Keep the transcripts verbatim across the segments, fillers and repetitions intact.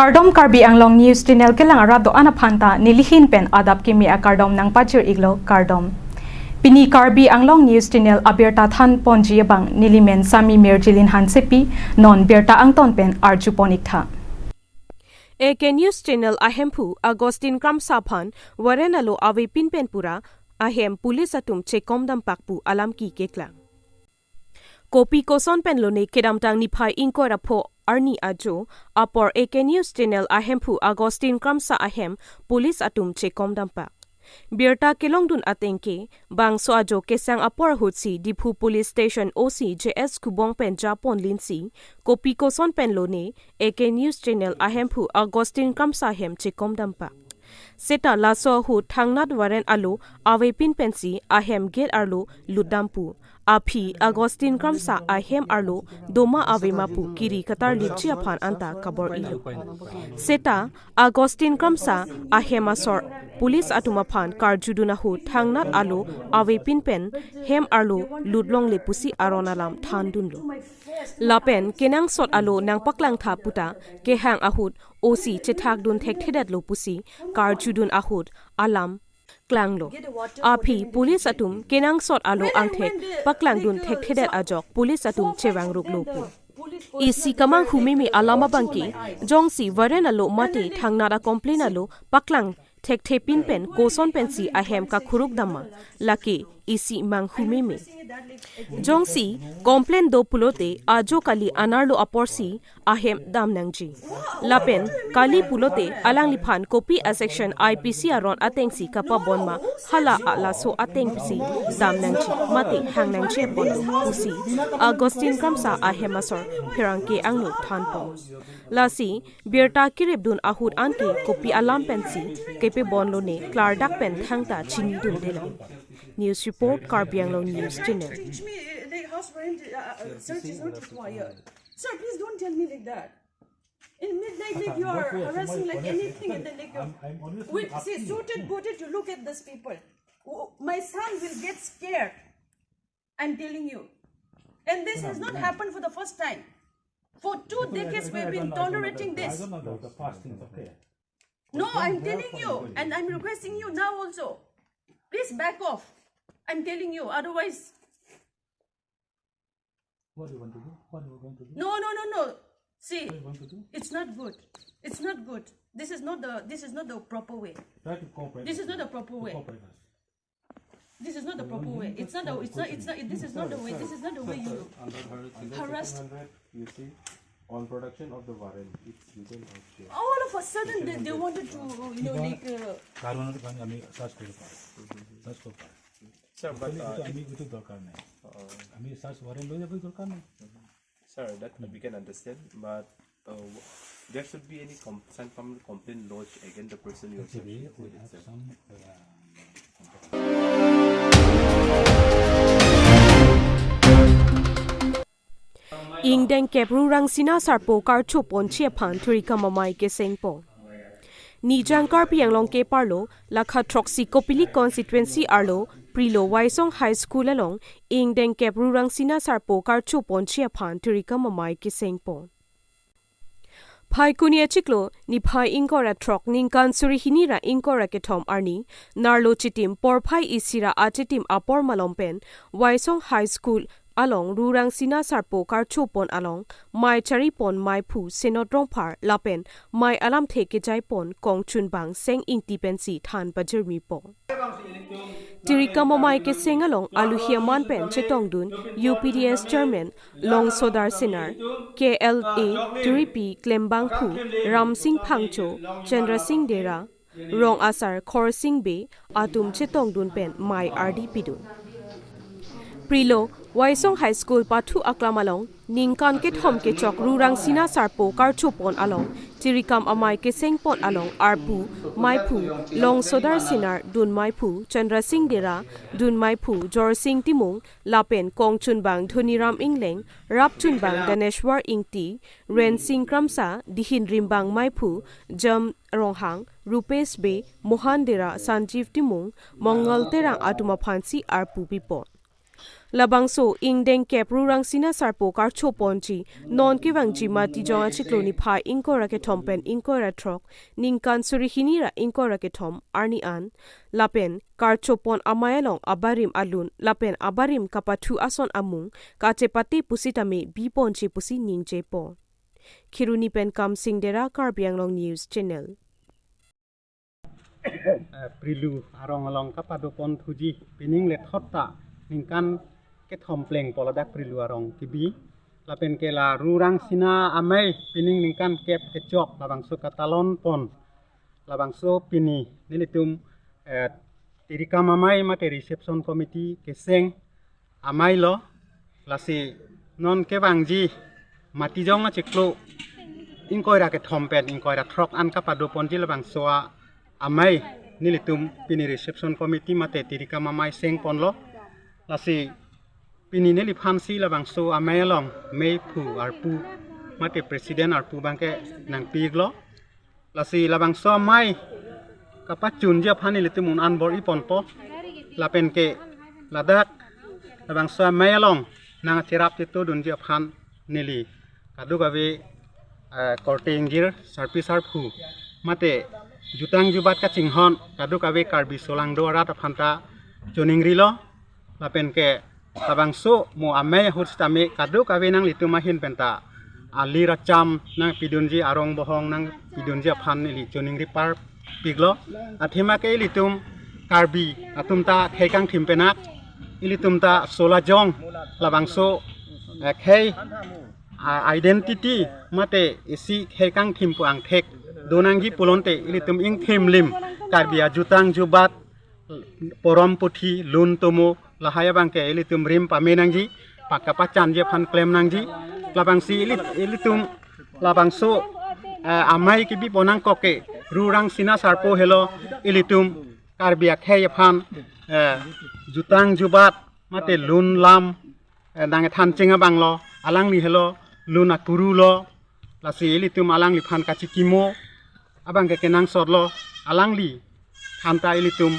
Kardom, Karbi Anglong News Channel kelang arat do-an aphan ta nelihin pen adap kimi akardom nangpajir-iklo, kardom. Pini Karbi Anglong News Channel abirta thanponji abang nelimen Sami Mirjilin Hansepi, non birta angton pen arjupon-iktha. A K News Channel ahemphu Augustine Kramsa aphan warrant alo avepin pen pura ahem police atum chekom dampak pu alam keklang. Kopi koson pen lone kedamtang niphai ingkoi ra pho arni ajo apor A K News Channel ahemphu Augustine Kramsa ahem police atum chekom dampak. Birta kelongdun ateng ke, bangso ajo kesang apor ahutsi Diphu Police Station O C J S Kubong pen japon linsi, kopi koson pen lone A K News Channel ahemphu Augustine Kramsa ahem chekom dampak. Seta laso ahut thangnat warrant alo avepin pensi ahem gate arlo lutdam pu, aphi Augustine Kramsa ahem arlo doma avema pu kiri katarlipji aphan anta kabor-ilo. Seta Augustine Kramsa ahem asor police atum aphan karjudun ahut thangnat alo avepin pen hem arlo lutlongle pusi aron alam thandunlo. Lapen kenangsot alo nangpaklangtha puta kehang ahut O C chethakdun thekthedetlo pusi karjudun ahut alam klanglo. Aphi police atum kenangsot alo angthek paklangdun thekthedet ajok police atum chevangruklo pu. Isi kamanghu meme alam abangke, jongsi warrant alo mate thangnat a-complaint alo paklang thekthepin pen koson pensi ahem kakhuruk damma, lake isi manghu meme. Jongsi complaint do pulote ajo kali anerlo aporsi ahem dam nangji. Lapen kali pulote alangliphan kopi a-section I P C aron atengsi kapabon ma, hala a laso atengsi dam nangji mate hang nangji apotlo pusi Augustine Kramsa ahem asor pherangke angno thanpon. Lasi birta keripdun ahut anke kopi alam pensi kepebon lone klardak pen thangta chinidunde lang. News report, Karbi Anglong News Channel. Teach me, like, house warrant, uh, uh, search is not required. Sir, please don't tell me like that. In midnight, like, you are harassing, like, anything, and then, like, you're with, see, suited, booted, you look at these people. W-, my son will get scared. I'm telling you. And this has not happened for the first time. For two decades, we've been tolerating this. No, I'm telling you, and I'm requesting you now also. Please back off. I'm telling you, otherwise. What do you want to do? What are you going to do? No, no, no, no. See, what do you want to do? It's not good. It's not good. This is not the, this is not the proper way. Try to cooperate. This is not the proper way. Cooperate us. This is not the proper way. It's not the, it's not, it's not, this is not the way, this is not the way you harassed. You see, on production of the warrant, it's written out here. All of a sudden, they, they wanted to, you know, like, uh, কারণ আমি সার্চ করে পারি। সার্চ করে পারি। Sir, but, uh, আমি কিছু দরকার নেই। আমি সার্চ ওয়ারেন্ট লই যাবো, দরকার নেই। Sir, that we can understand, but, uh, there should be any com-, some form of complaint lodged against the person you are searching for itself. Ingdeng kep Rurangsina Sarpo karchoponji aphan thurikam amei kesengpon. Nijang Karbi Anglong keparlo, lakha throksi Kopili constituency arlo, Prilo Waisong High School along, ingdeng kep Rurangsina Sarpo karchoponji aphan thurikam amei kesengpon. Phaikuni achiklo, niphai ingkoi ra throk ningkan suri hini ra ingkoi ra kethom arni, nerlo chitim porphai isi ra achitim apor malom pen, Waisong High School along Rurangsina Sarpo karchopon along, mei charipon meiphu Senot Rongphar lapen mei alamthe kejaipon Kongchunbang Seng Ingti pensi than pajirmipon. Thurikam amei keseng along aluhi aman pen chetongdun U P D S Chairman Longsodar Senar, K L A Turipi Klembangphu, Ramsing Phangcho, Chandrasing Dera, Rong Asar Khorsing Bey atum chetongdun pen mei ardi pidun. Prilo Waisong High School pathu aklam along, ningkan kethom kechok Rurangsina Sarpo karchopon along, thurikam amei kesengpon along arpu meiphu Longsodar Senar, dun meiphu Chandrasing Dera, dun meiphu Jorsing Timung, lapen Kongchunbang Dhoniram Ingleng, Rapchunbang Daneshwar Ingti, Rensing Kramsa, dihin rimbang meiphu Jam Ronghang, Rupesh Bey, Mohan Dera, Sanjeev Timung, Mongal Terang atum aphansi arpu pipon. Labangso ingdeng kep Ru Rangsina Sarpo karcho ponji non kevangji Matijong achiklo niphai ingkoi ra kethom pen ingkoi ra throk, ningkan suri hini ra ingkoi ra kethom arni an lapen karcho pon amei along abarim alun lapen abarim kapathu ason amung kachepate pusitame bi ponji pusi ningjepo. Kheroni pen Kamsing Dera, Karbi Anglong News Channel. Eh, Prilu arong along kapado pon thuji, pining lethot ta ningkan kethom plengpo ladak Prilu arong kebi. Lapen ke la Ru Rangsina amei pining ningkan kep kechok labangso katalon pon. Labangso pini nelitum, eh, tirikam amei mate reception committee keseng amei lo. Lasi non kevangji Matijong achiklo ingkoi ra kethom pen ingkoi ra throk an kapado ponji labangso amei nelitum pini reception committee mate tirikam amei seng ponlo. Lasi pini neliphansi labangso amei along meiphu arpu mate president arpu abangke nangpi-iklo. Lasi labangso amei kapachunji aphan nelitum un-an bor-i ponpo. Lapen ke ladak labangso amei along nangcherap chetodunji aphan neli kadokave, eh, korte ingjir, sarpi sarpo mate jutang jubat kachinghon kadokave Karbi solangdo arat aphan ta choningrilo. Lapen ke labangso mo amei ahut sitame kadokave nanglitum ahin penta alir acham nangpidunji, arong bohong nangpidunji aphan neli choningri parpiklo. Athema ke ilitum Karbi atum ta khei kangthim penak, ilitum ta solajong, labangso, eh, khei, ah, identity mate isi khei kangthim pu angthek donangji pulote ilitum ingthim lim Karbi ajutang jubat, porom puthi, lun tomo, lahai abangke ilitum rim pame nangji, pakapachanji aphan klem nangji. Labangsi ili, ilitum labangso, eh, amei kebi pon nangkok ke Ru Rangsina Sarpo helo ilitum Karbi akhei aphan, eh, jutang jubat mate lun lam, eh, nangthan ching abang lo, alangli helo lun akuru lo. Lasi ilitum alangliphan kachikimo abangke kenangsot lo, alangliphan ta ilitum,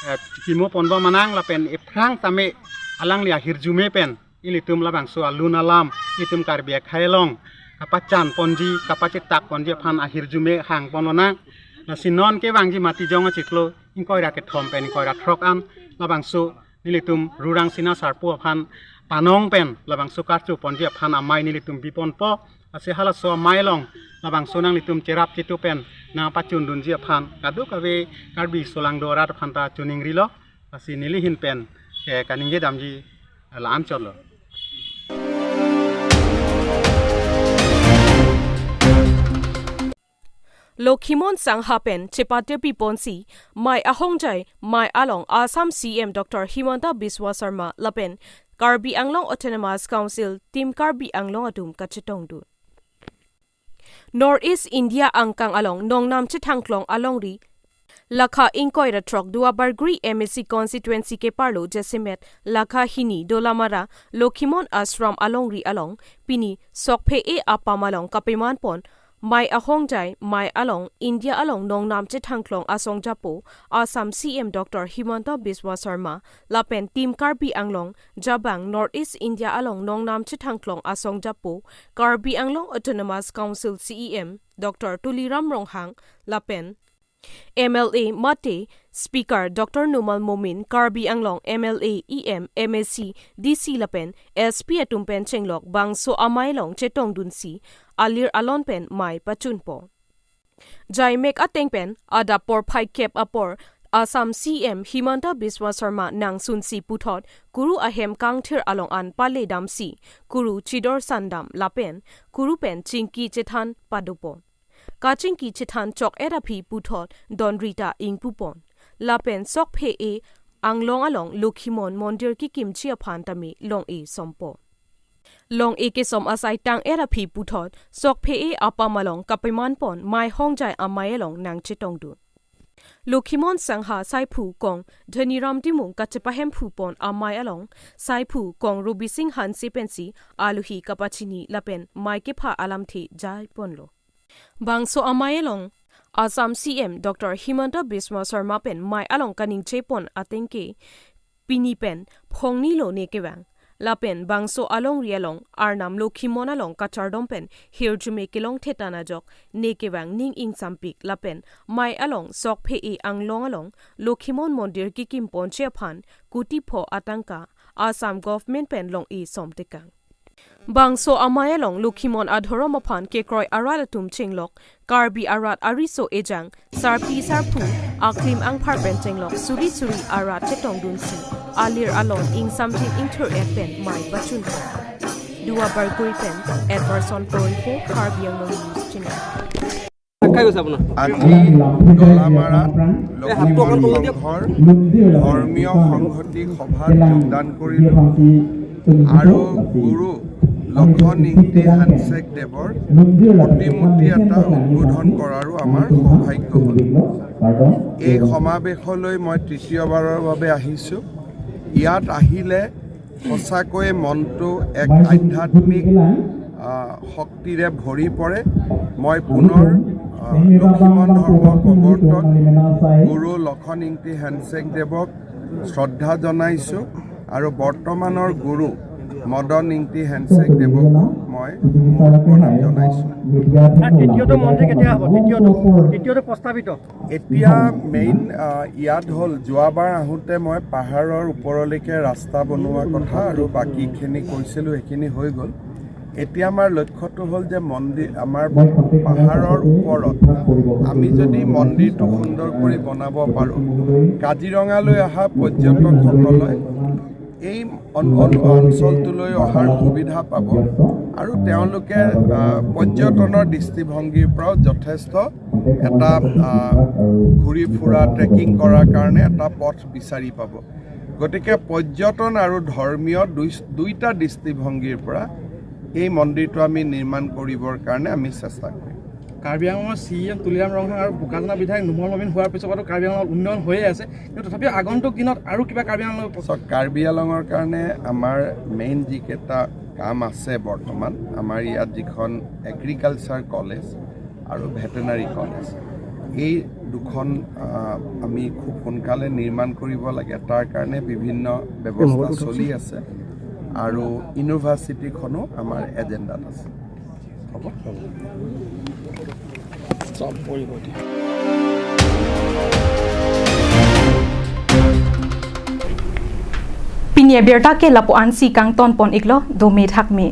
eh, chikimo ponbom manang lapen ephrang tame alangli ahirjume pen ilitum labangso alun alam ilitum Karbi akhei along kapachan ponji, kapachetak ponji aphan ahirjume hang ponlonang. Lasi non kevangji Matijong achiklo ingkoi ra kethom pen ingkoi ra throk an labangso nelitum Ru Rangsina Sarpo aphan panong pen labangso karcho ponji aphan amei nelitum bi ponpo. Lasi halaso amei along labangso nanglitum cherap cheto pen nangpachundunji aphan kadokave Karbi solangdo arat aphan ta choningrilo. Lasi neli ahin pen ke kaningje damji la-an chotlo. Lokhimon Sangha pen chepate pi ponsi mei ahongjai mei along Assam C M Doctor Himanta Biswa Sarma lapen Karbi Anglong Autonomous Council Team Karbi Anglong atum kachetongdun. North East India angkang along nongnam chethangklong alongri lakha ingkoi ra throk Duarbagori M A C constituency keparlo jasemet lakha hini Dolamara Lokhimon Ashram alongri along pini sokphe-e apam along kapeman pon mei ahongjai mei along India along nongnam chethangklong asong japo Assam C M Doctor Himanta Biswa Sarma lapen Team Karbi Anglong jabang North East India along nongnam chethangklong asong japo Karbi Anglong Autonomous Council C E M Doctor Tuliram Ronghang lapen M L A mate Speaker Doctor Numal Momin, Karbi Anglong M L A, E M, M A C, D C lapen S P atum pen chenglok bangso amei along chetongdunsi alir alon pen mei pachunpo. Jaimek ateng pen adap porphai kep apor Assam C M Himanta Biswa Sarma nangsunsi puthot kuru ahem kangthir along an pale damsi kuru chidor sandam lapen kuru pen chingki chethan padopo. Kachingki chethan chok-et aphi puthot donri ta ingpupon. Lapen sokphe-e anglong along Lokhimon mondir kikimji aphan tame long-e sompo. Long-e kesom asai tang-et aphi puthot sokphe-e apam along kapeman pon mei hongjai amei along nangchetongdun. Lokhimon Sangha saiphu kong Dhaniram Timung kachepahemphu pon amei along saiphu kong Robising Hanse pensi alohi kapachini lapen mei kepha alamthe jai ponlo. Bangso amei along Assam C M Doctor Himanta Biswa Sarma pen mei along kaningje pon ateng ke pini pen phongnilo ne kevang. Lapen bangso alongri along Arnam Lokhimon along kachardom pen hirjume kelong thetan ajok ne kevang ning ingsampik lapen mei along sokphe-e anglong along Lokhimon mondir kikim ponche aphan kuti pho atangka Assam government pen long-e somtekang. Bangso amei along Lokhimon adhorom aphan kekroi arat atum chenglok, Karbi arat ariso ejang, sarpi sarpo, aklim angphar pen chenglok suri suri arat chetongdunsi alir along ingsamjin ingthur-et pen mei pachun. Duar Bagori pen Edwardson Poipo, Karbi Anglong News Channel. আশা কৰিছোঁ আপোনাৰ। আজি ডলামাৰা এই হাতটো অকণ লখিমপুৰ তললৈ দিয়ক। সংঘৰ ধৰ্মীয় সংহতি সভাত যোগদান কৰিলোঁ আৰু গুৰু লক্ষণ ইংতি হেণ্ডশ্বেক দেৱৰ প্ৰতিমূৰ্তি এটা উদ্বোধন কৰাৰো আমাৰ সৌভাগ্য হ'ল। এই সমাৱেশলৈ মই তৃতীয়বাৰৰ বাবে আহিছোঁ। ইয়াত আহিলে সঁচাকৈয়ে মনটো এক আধ্যাত্মিক, আহ, শক্তিৰে ভৰি পৰে। মই পুনৰ, আহ, লক্ষীমন ধৰ্ম প্ৰৱৰ্তক গুৰু লক্ষণ ইংতি হেণ্ডশ্বেক দেৱক শ্ৰদ্ধা জনাইছোঁ আৰু বৰ্তমানৰ গুৰু মদন ইংতি হেণ্ডশ্বেক দেৱকো মই মোৰ প্ৰণাম জনাইছোঁ। ছাৰ, তৃতীয়টো মন্দিৰ কেতিয়া হ'ব? তৃতীয়টো, তৃতীয়টো প্ৰস্তাৱিত? এতিয়া মেইন, আহ, ইয়াত হ'ল, যোৱাবাৰ আহোঁতে মই পাহাৰৰ ওপৰলৈকে ৰাস্তা বনোৱা কথা আৰু বাকীখিনি কৈছিলোঁ, সেইখিনি হৈ গ'ল। এতিয়া আমাৰ লক্ষ্যটো হ'ল যে মন্দিৰ, আমাৰ পাহাৰৰ ওপৰত আমি যদি মন্দিৰটো সুন্দৰ কৰি বনাব পাৰোঁ, কাজিৰঙালৈ অহা পৰ্যটকসকলে এই অন-, অন-, অঞ্চলটোলৈ অহাৰ সুবিধা পাব আৰু তেওঁলোকে, আহ, পৰ্যটনৰ দৃষ্টিভংগীৰ পৰাও যথেষ্ট এটা, আহ, ঘূৰি ফুৰা, ট্ৰেকিং কৰাৰ কাৰণে এটা পথ বিচাৰি পাব। গতিকে পৰ্যটন আৰু ধৰ্মীয় দুই, দুইটা দৃষ্টিভংগীৰ পৰা এই মন্দিৰটো আমি নিৰ্মাণ কৰিবৰ কাৰণে আমি চেষ্টা কৰিম। কাৰ্বি আংলঙৰ চি ই এম তুলিৰাম ৰংহাং আৰু বোকাজানৰ বিধায়ক নুমল মমিন হোৱাৰ পিছৰ পৰাতো কাৰ্বি আংলঙত উন্নয়ন হৈয়ে আছে, কিন্তু তথাপিও আগন্তুক দিনত আৰু কিবা কাৰ্বি আংলঙৰ চাওক, কাৰ্বি আংলঙৰ কাৰণে আমাৰ মেইন যিকেইটা কাম আছে বৰ্তমান, আমাৰ ইয়াত যিখন এগ্ৰিকালচাৰ কলেজ আৰু ভেটেনাৰী কলেজ, এই দুখন, আহ, আমি খুব সোনকালে নিৰ্মাণ কৰিব লাগে। তাৰ কাৰণে বিভিন্ন ব্যৱস্থা চলি আছে আৰু ইউনিভাৰ্চিটিখনো আমাৰ এজেণ্ডাত আছে। হ'ব? চব পৰিব এতিয়া। Pini abirta ke lapu-ansi kangton pon iklo, dome thakme.